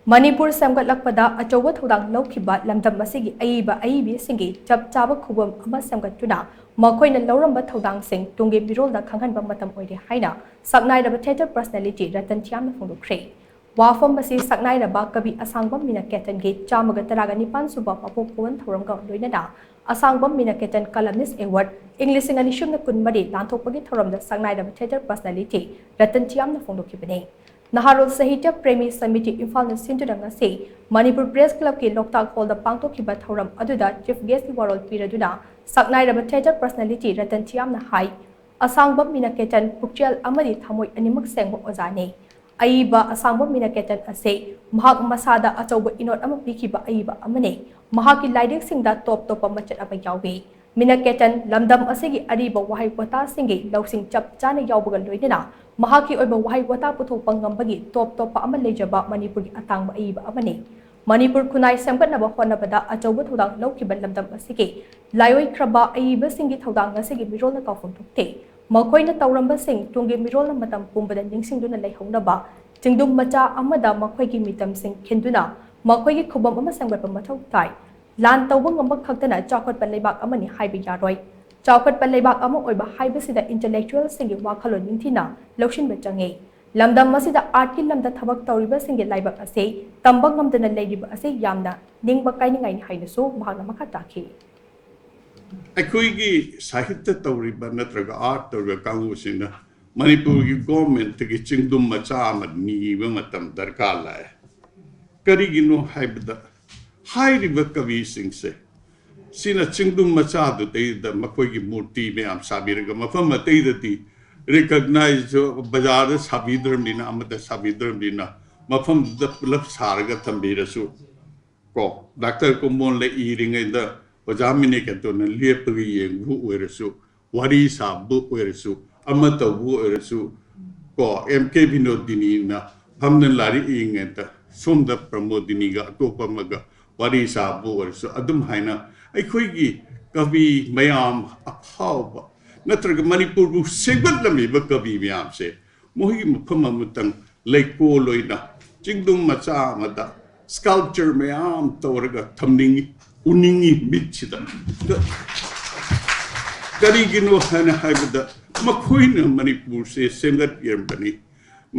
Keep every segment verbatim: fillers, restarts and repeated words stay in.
ꯃꯅꯤꯄꯨꯔ ꯁꯦꯝꯒꯠꯂꯛꯄꯗ ꯑꯆꯧꯕ ꯊꯧꯗꯥꯡ ꯂꯧꯈꯤꯕ ꯂꯝꯗꯝ ꯑꯁꯤꯒꯤ ꯑꯏꯕ ꯑꯏꯕꯤꯁꯤꯡꯒꯤ ꯆꯞ ꯆꯥꯕ ꯈꯨꯕꯝ ꯑꯃ ꯁꯦꯝꯒꯠꯇꯨꯅ ꯃꯈꯣꯏꯅ ꯂꯧꯔꯝꯕ ꯊꯧꯗꯥꯡꯁꯤꯡ ꯇꯨꯡꯒꯤ ꯃꯤꯔꯣꯜꯗ ꯈꯪꯍꯟꯕ ꯃꯇꯝ ꯑꯣꯏꯔꯦ ꯍꯥꯏꯅ ꯁꯛꯅꯥꯏꯔꯕ theatre personality ꯔꯇꯟ ꯊꯤꯌꯥꯝꯅ ꯐꯣꯡꯗꯣꯛꯈ꯭ꯔꯦ꯫ ꯋꯥꯐꯝ ꯑꯁꯤ ꯁꯛꯅꯥꯏꯔꯕ ꯀꯕꯤ ꯑꯁꯥꯡꯕꯝ ꯃꯤꯅꯀꯦꯇꯟꯒꯤ ꯆꯥꯝꯃꯒ ꯇꯔꯥꯒ ꯅꯤꯄꯥꯟ ꯁꯨꯕ ꯃꯄꯣꯛ ꯀꯨꯝꯑꯣꯟ ꯊꯧꯔꯝꯒ ꯂꯣꯏꯅꯅ ꯑꯁꯥꯡꯕꯝ ꯃꯤꯅꯀꯦꯇꯟ columnist award ꯏꯪ ꯂꯤꯁꯤꯡ ꯑꯅꯤ ꯁꯨꯞꯅ ꯀꯨꯟꯃꯔꯤ ꯂꯥꯟꯊꯣꯛꯄꯒꯤ ꯊꯧꯔꯝꯗ ꯁꯛꯅꯥꯏꯔꯕ theatre personality ꯔꯇꯟ ꯊꯤꯌꯥꯝꯅ ꯐꯣꯡꯗꯣꯛꯈꯤꯕꯅꯤ꯫ ꯅꯍꯥꯔꯣꯜ ꯁꯥꯍꯤꯇ꯭ꯌ ꯄ꯭ꯔꯦꯃꯤ ꯁꯃꯤꯇꯤ ꯏꯝꯐꯥꯜꯅ ꯁꯤꯟꯗꯨꯅ ꯉꯁꯤ ꯃꯅꯤꯄꯨꯔ ꯄ꯭ꯔꯦꯁ ꯀ꯭ꯂꯕꯀꯤ ꯂꯣꯛꯇꯥꯛ ꯍꯣꯜꯗ ꯄꯥꯡꯊꯣꯛꯈꯤꯕ ꯊꯧꯔꯝ ꯑꯗꯨꯗ ꯆꯤꯐ ꯒꯦꯁꯀꯤ ꯋꯥꯔꯣꯜ ꯄꯤꯔꯗꯨꯅ ꯁꯛꯅꯥꯏꯔꯕ theatre personality ꯔꯇꯟ ꯊꯤꯌꯥꯝꯅ ꯍꯥꯏ, ꯑꯁꯥꯡꯕꯝ ꯃꯤꯅꯀꯦꯇꯟ ꯄꯨꯛꯆꯦꯜ ꯑꯃꯗꯤ ꯊꯃꯣꯏ ꯑꯅꯤꯃꯛ ꯁꯦꯡꯕ ꯑꯣꯖꯥꯅꯤ꯫ ꯑꯏꯕ ꯑꯁꯥꯡꯕꯝ ꯃꯤꯅꯀꯦꯇꯟ ꯑꯁꯤ ꯃꯍꯥꯛ ꯃꯁꯥꯗ ꯑꯆꯧꯕ ꯏꯅꯣꯠ ꯑꯃ ꯄꯤꯈꯤꯕ ꯑꯏꯕ ꯑꯃꯅꯤ꯫ ꯃꯍꯥꯛꯀꯤ ꯂꯥꯏꯔꯤꯛꯁꯤꯡꯗ ꯇꯣꯞ ꯇꯣꯞꯄ ꯃꯆꯠ ꯑꯃ ꯌꯥꯎꯏ꯫ ꯃꯤꯅꯀꯦꯇꯟ ꯂꯝꯗꯝ ꯑꯁꯤꯒꯤ ꯑꯔꯤꯕ ꯋꯥꯍꯩ ꯋꯥꯇꯥꯁꯤꯡꯒꯤ ꯂꯧꯁꯤꯡ ꯆꯞ ꯆꯥꯅ ꯌꯥꯎꯕꯒ ꯂꯣꯏꯅꯅ ꯃꯍꯥꯛꯀꯤ ꯑꯣꯏꯕ ꯋꯥꯍꯩ ꯋꯥꯇꯥ ꯄꯨꯊꯣꯛꯄ ꯉꯝꯕꯒꯤ ꯇꯣꯞ ꯇꯣꯞꯄ ꯑꯃ ꯂꯩꯖꯕ ꯃꯅꯤꯄꯨꯔꯒꯤ ꯑꯇꯥꯡꯕ ꯑꯏꯕ ꯑꯃꯅꯤ꯫ ꯃꯅꯤꯄꯨꯔ ꯈꯨꯟꯅꯥꯏ ꯁꯦꯝꯒꯠꯅꯕ ꯍꯣꯠꯅꯕꯗ ꯑꯆꯧꯕ ꯊꯧꯗꯥꯡ ꯂꯧꯈꯤꯕ ꯂꯝꯗꯝ ꯑꯁꯤꯒꯤ ꯂꯥꯏꯑꯣꯏꯈ꯭ꯔꯕ ꯑꯏꯕꯁꯤꯡꯒꯤ ꯊꯧꯗꯥꯡ ꯉꯁꯤꯒꯤ ꯃꯤꯔꯣꯜꯅ ꯀꯥꯎꯐꯝ ꯊꯣꯛꯇꯦ꯫ ꯃꯈꯣꯏꯅ ꯇꯧꯔꯝꯕꯁꯤꯡ ꯇꯨꯡꯒꯤ ꯃꯤꯔꯣꯜꯅ ꯃꯇꯝ ꯄꯨꯝꯕꯗ ꯅꯤꯡꯁꯤꯡꯗꯨꯅ ꯂꯩꯍꯧꯅꯕ ꯆꯤꯡꯗꯨꯝ ꯃꯆꯥ ꯑꯃꯗ ꯃꯈꯣꯏꯒꯤ ꯃꯤꯇꯝꯁꯤꯡ ꯈꯤꯟꯗꯨꯅ ꯃꯈꯣꯏꯒꯤ ꯈꯨꯕꯝ ꯑꯃ ꯁꯦꯝꯒꯠꯄ ꯃꯊꯧ ꯇꯥꯏ꯫ ꯂꯥꯟ ꯇꯧꯕ ꯉꯝꯕ ꯈꯛꯇꯅ ꯆꯥꯎꯈꯠꯄ ꯂꯩꯕꯥꯛ ꯑꯃꯅꯤ ꯍꯥꯏꯕ ꯌꯥꯔꯣꯏ꯫ ꯆꯥꯎꯈꯠꯄ ꯂꯩꯕꯥꯛ ꯑꯃ ꯑꯣꯏꯕ ꯍꯥꯏꯕꯁꯤꯗ intellectualꯁꯤꯡꯒꯤ ꯋꯥꯈꯜꯂꯣꯟ ꯅꯤꯡꯊꯤꯅ ꯂꯧꯁꯤꯟꯕ ꯆꯪꯏ꯫ ꯂꯝꯗꯝ ꯑꯁꯤꯗ artꯀꯤ ꯂꯝꯗ ꯊꯕꯛ ꯇꯧꯔꯤꯕꯁꯤꯡꯒꯤ ꯂꯥꯏꯕꯛ ꯑꯁꯤ ꯇꯝꯕ ꯉꯝꯗꯅ ꯂꯩꯔꯤꯕ ꯑꯁꯤ ꯌꯥꯝꯅ ꯅꯤꯡꯕ ꯀꯥꯏꯅꯤꯡꯉꯥꯏꯅꯤ ꯍꯥꯏꯅꯁꯨ ꯃꯍꯥꯛꯅ ꯃꯈꯥ ꯇꯥꯈꯤ꯫ ꯑꯩꯈꯣꯏꯒꯤ ꯁꯥꯍꯤꯇ꯭ꯌ ꯇꯧꯔꯤꯕ ꯅꯠꯇ꯭ꯔꯒ art ꯇꯧꯔꯤꯕ ꯀꯥꯡꯕꯨꯁꯤꯡꯅ ꯃꯅꯤꯄꯨꯔꯒꯤ governmentꯇꯒꯤ ꯆꯤꯡꯗꯨꯝ ꯃꯆꯥ ꯑꯃ ꯅꯤꯕ ꯃꯇꯝ ꯗꯔꯀꯥꯔ ꯂꯥꯛꯑꯦ꯫ ꯀꯔꯤꯒꯤꯅꯣ ꯍꯥꯏꯕꯗ ꯍꯥꯏꯔꯤꯕ ꯀꯕꯤꯁꯤꯡꯁꯦ ꯁꯤꯅ ꯆꯤꯡꯗꯨꯝ ꯃꯆꯥꯗꯨꯗꯩꯗ ꯃꯈꯣꯏꯒꯤ ꯃꯨꯔꯇꯤ ꯃꯌꯥꯝ ꯁꯥꯕꯤꯔꯒ ꯃꯐꯝ ꯑꯇꯩꯗꯗꯤ recognize ꯕꯖꯥꯔꯗ ꯁꯥꯕꯤꯗ꯭ꯔꯕꯅꯤꯅ ꯑꯃꯗ ꯁꯥꯕꯤꯗ꯭ꯔꯕꯅꯤꯅ ꯃꯐꯝꯗꯨꯗ ꯄꯨꯂꯞ ꯁꯥꯔꯒ ꯊꯝꯕꯤꯔꯁꯨ ꯀꯣ ꯗꯥꯛꯇꯔ ꯀꯨꯝꯑꯣꯟ ꯂꯩ ꯏꯔꯤꯉꯩꯗ ꯑꯣꯖꯥ ꯃꯤꯅꯦꯀꯦꯇꯣꯟꯅ ꯂꯦꯞꯄꯒ ꯌꯦꯡꯕꯕꯨ ꯑꯣꯏꯔꯁꯨ ꯋꯥꯔꯤ ꯁꯥꯕꯕꯨ ꯑꯣꯏꯔꯁꯨ ꯑꯃ ꯇꯧꯕꯕꯨ ꯑꯣꯏꯔꯁꯨ ꯀꯣ ꯑꯦꯝ ꯀꯦ ꯕꯤꯅꯣꯗꯤꯅꯤꯅ ꯐꯝꯅ ꯂꯥꯏꯔꯤꯛ ꯏꯉꯩꯗ ꯁꯣꯝꯗ ꯄ꯭ꯔꯃꯣꯗꯤꯅꯤꯒ ꯑꯇꯣꯞꯄ ꯑꯃꯒ ꯋꯥꯔꯤ ꯁꯥꯕꯕꯨ ꯑꯣꯏꯔꯁꯨ ꯑꯗꯨꯝ ꯍꯥꯏꯅ ꯑꯩꯈꯣꯏꯒꯤ ꯀꯕꯤ ꯃꯌꯥꯝ ꯑꯐꯥꯎꯕ ꯅꯠꯇ꯭ꯔꯒ ꯃꯅꯤꯄꯨꯔꯕꯨ ꯁꯦꯝꯒꯠꯂꯝꯃꯤꯕ ꯀꯕꯤ ꯃꯌꯥꯝꯁꯦ ꯃꯈꯣꯏꯒꯤ ꯃꯐꯝ ꯑꯃꯇꯪ ꯂꯩꯀꯣꯜ ꯑꯣꯏꯅ ꯆꯤꯡꯗꯨꯝ ꯃꯆꯥ ꯑꯃꯗ ꯁ꯭ꯀꯜꯞꯆꯔ ꯃꯌꯥꯝ ꯇꯧꯔꯒ ꯊꯝꯅꯤꯡꯉꯤ, ꯎꯅꯤꯡꯉꯤ ꯃꯤꯠꯁꯤꯗ꯫ ꯀ-, ꯀꯔꯤꯒꯤꯅꯣ ꯍꯥꯏꯅ ꯍꯥꯏꯕꯗ, ꯃꯈꯣꯏꯅ ꯃꯅꯤꯄꯨꯔꯁꯦ ꯁꯦꯝꯒꯠꯄꯤꯔꯝꯕꯅꯤ꯫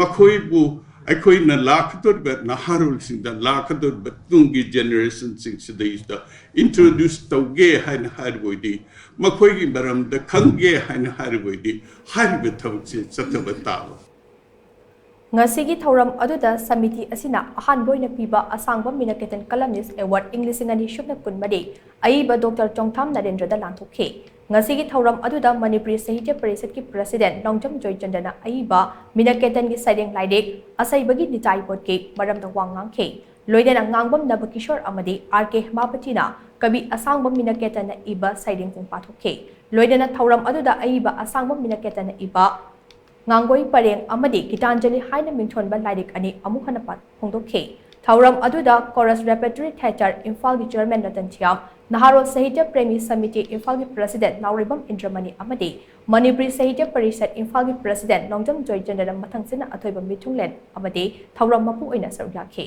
ꯃꯈꯣꯏꯕꯨ ꯑꯩꯈꯣꯏꯅ ꯂꯥꯛꯀꯗꯧꯔꯤꯕ ꯅꯍꯥꯔꯣꯜꯁꯤꯡꯗ, ꯂꯥꯛꯀꯗꯧꯔꯤꯕ ꯇꯨꯡꯒꯤ ꯖꯦꯅꯦꯔꯦꯁꯟꯁꯤꯡꯁꯤꯗꯩꯁꯤꯗ ꯏꯟꯇ꯭ꯔꯣꯗ꯭ꯌꯨꯁ ꯇꯧꯒꯦ ꯍꯥꯏꯅ ꯍꯥꯏꯔꯕ ꯑꯣꯏꯗꯤ, ꯃꯈꯣꯏꯒꯤ ꯃꯔꯝꯗ ꯈꯪꯒꯦ ꯍꯥꯏꯅ ꯍꯥꯏꯔꯕ ꯑꯣꯏꯗꯤ, ꯍꯥꯏꯔꯤꯕ ꯊꯕꯛꯁꯦ ꯆꯠꯊꯕ ꯇꯥꯕ꯫ ꯉꯁꯤꯒꯤ ꯊꯧꯔꯝ ꯑꯗꯨꯗ ꯁꯃꯤꯇꯤ ꯑꯁꯤꯅ ꯑꯍꯥꯟꯕ ꯑꯣꯏꯅ ꯄꯤꯕ ꯑꯁꯥꯡꯕꯝ ꯃꯤꯅꯀꯦꯇꯟ ꯀꯂꯝꯅꯤꯁ ꯑꯦꯋꯥꯔꯗ ꯏꯪ ꯂꯤꯁꯤꯡ ꯑꯅꯤ ꯁꯨꯞꯅ ꯀꯨꯟꯃꯔꯤ ꯑꯏꯕ ꯗꯣꯛꯇꯔ ꯆꯣꯡꯊꯥꯝ ꯅꯔꯦꯟꯗ꯭ꯔꯗ ꯂꯥꯟꯊꯣꯛꯈꯤ꯫ ꯉꯁꯤꯒꯤ ꯊꯧꯔꯝ ꯑꯗꯨꯗ ꯃꯅꯤꯄꯨꯔꯤ ꯁꯥꯍꯤꯇ꯭ꯌ ꯄꯔꯤꯁꯠꯀꯤ ꯄ꯭ꯔꯁꯤꯗꯦꯟ ꯅꯣꯡꯖꯝ ꯖꯣꯏꯆꯟꯗ꯭ꯔꯅ ꯑꯏꯕ ꯃꯤꯅꯀꯦꯇꯟꯒꯤ ꯁꯩꯔꯦꯡ ꯂꯥꯏꯔꯤꯛ ꯑꯁꯩꯕꯒꯤ ꯅꯤꯇꯥꯏ ꯄꯣꯠꯀꯤ ꯃꯔꯝꯗ ꯋꯥ ꯉꯥꯡꯈꯤ꯫ ꯂꯣꯏꯅꯅ ꯉꯥꯡꯕꯝ ꯅꯕꯀꯤꯁꯣꯔ ꯑꯃꯗꯤ ꯑꯥꯔ ꯀꯦ ꯍꯦꯃꯥꯄꯇꯤꯅ ꯀꯕꯤ ꯑꯁꯥꯡꯕꯝ ꯃꯤꯅꯀꯦꯇꯟꯅ ꯏꯕ ꯁꯩꯔꯦꯡꯁꯤꯡ ꯄꯥꯊꯣꯛꯈꯤ꯫ ꯂꯣꯏꯅꯅ ꯊꯧꯔꯝ ꯑꯗꯨꯗ ꯑꯏꯕ ꯑꯁꯥꯡꯕꯝ ꯃꯤꯅꯀꯦꯇꯟꯅ ꯏꯕ ꯉꯥꯡꯒꯣꯏ ꯄꯔꯦꯡ ꯑꯃꯗꯤ ꯒꯤꯇꯥꯟꯖꯂꯤ ꯍꯥꯏꯅ ꯃꯤꯡꯊꯣꯟꯕ ꯂꯥꯏꯔꯤꯛ ꯑꯅꯤ ꯑꯃꯨꯛ ꯍꯟꯅ ꯄꯥ-, ꯐꯣꯡꯗꯣꯛꯈꯤ꯫ ꯊꯧꯔꯝ ꯑꯗꯨꯗ Chorus Repertory Theatre ꯏꯝꯐꯥꯜꯒꯤ ꯆꯤꯌꯔꯃꯦꯟ ꯔꯇꯟ ꯊꯤꯌꯥꯝ, ꯅꯍꯥꯔꯣꯜ ꯁꯥꯍꯤꯇ꯭ꯌ ꯄ꯭ꯔꯦꯃꯤ ꯁꯃꯤꯇꯤ ꯏꯝꯐꯥꯜꯒꯤ ꯄ꯭ꯔꯁꯤꯗꯦꯟ ꯅꯥꯎꯔꯦꯝꯕꯝ ꯏꯟꯗ꯭ꯔꯃꯅꯤ ꯑꯃꯗꯤ ꯃꯅꯤꯄꯨꯔꯤ ꯁꯥꯍꯤꯇ꯭ꯌ ꯄꯔꯤꯁꯠ ꯏꯝꯐꯥꯜꯒꯤ ꯄ꯭ꯔꯁꯤꯗꯦꯟ ꯅꯣꯡꯖꯝ ꯖꯣꯏꯆꯟꯗ꯭ꯔꯅ ꯃꯊꯪꯁꯤꯠꯅ ꯑꯊꯣꯏꯕ ꯃꯤꯊꯨꯡꯂꯦꯟ ꯑꯃꯗꯤ ꯊꯧꯔꯝ ꯃꯄꯨ ꯑꯣꯏꯅ ꯁꯔꯨꯛ ꯌꯥꯈꯤ꯫